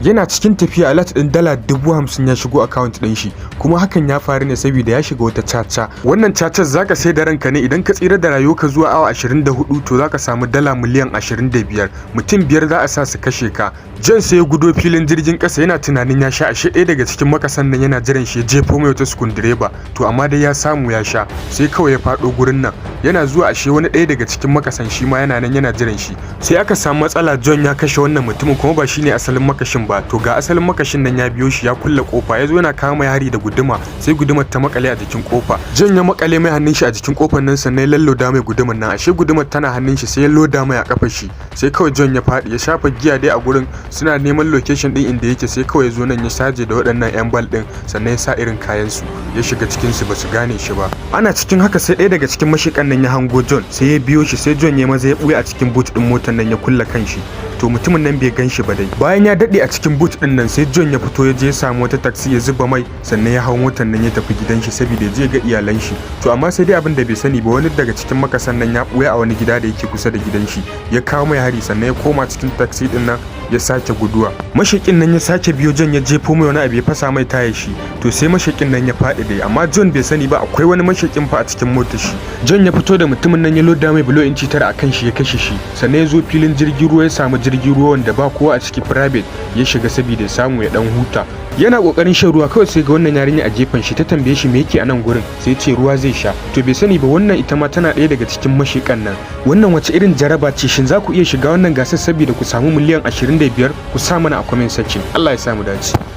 Yana cikin tafiya, alert ɗin $50,000 ya shigo account ɗin shi. Kuma hakan ya faru ne saboda ya shiga wata caca. Wannan cacar zaka sai da ranka ne. Idan ka tsira da rayuwarka zuwa awa 24, to zaka samu $25,000,000. Mutum biyar za a sa su kashe ka. John sai ya gudo filin jirgin kasa, yana tunanin ya sha, ashe ɗaya daga cikin makasan nan yana jiran shi, ya jefo mai wata sukundireba. To amma dai ya samu ya sha. Sai kawai ya faɗo gurin nan. Yana zuwa, ashe wani ɗaya daga cikin makasan shi ma yana nan yana jiran shi. Sai aka samu matsala. John ya kashe wannan mutumin, kuma ba shine asalin makashin ba. To ga asalin makashin nan ya biyo shi, ya kulle kofa, ya zo yana kama mai hari da guduma. Sai gudumar ta makale a jikin kofa. John ya makale mai hannun shi a jikin kofar nan, sannan ya lalloda mai gudumar nan. Ashe gudumar tana hannun shi. Sai ya loda mai a kafar shi, sai kawai John ya faɗi, ya shafa giya dai a gurin. Suna neman location din inda yake. Sai kawai ya zo nan, ya saje da waɗannan 'yan bal din, sannan ya sa irin kayan su, ya shiga cikin su, basu gane shi ba. Ana cikin haka, sai ɗaya daga cikin mashikan nan ya hango John, sai ya biyo shi. Sai John ya maza ya buya a cikin boot din motar nan, ya kulle kanshi. To mutumin nan bai gan shi ba dai. Bayan ya daɗe a cikin boot din nan, sai John ya fito, ya je ya samu wata taxi, ya zuba mai, sannan ya hau motar nan ya tafi gidan shi saboda ya je ga iyalan shi. To amma sai dai abin da bai sani ba, wani daga cikin makasan nan ya buya a wani gida da yake kusa da gidan shi, ya kawo mai hari, sannan ya koma cikin taxi din nan ya sake guduwa. Mashakin nan ya sake biyo John, ya jefo mai wani abu, ya fasa mai tayar shi. To sai mashakin nan ya faɗi dai, amma John bai sani ba akwai wani mashakin fa a cikin motar shi. John ya fito da mutumin nan, ya loda mai bulo inci 9 a kan shi, ya kashe shi. Sannan ya zo filin jirgin ruwa, ya samu jirgin ruwa wanda ba kowa a ciki, private, ya shiga saboda ya samu ya dan huta. Yana kokarin shan ruwa, kawai sai ga wannan yarinya a gefen shi. Ta tambaye shi me yake a nan gurin, sai ce ruwa zai sha. To bai sani ba wannan ita ma tana ɗaya daga cikin mashikan nan. Wannan wace irin jaraba ce? Shin za ku iya shiga wannan gasar saboda ku samu 25,000,000? Ku sa mana a comment section. Allah ya samu dace.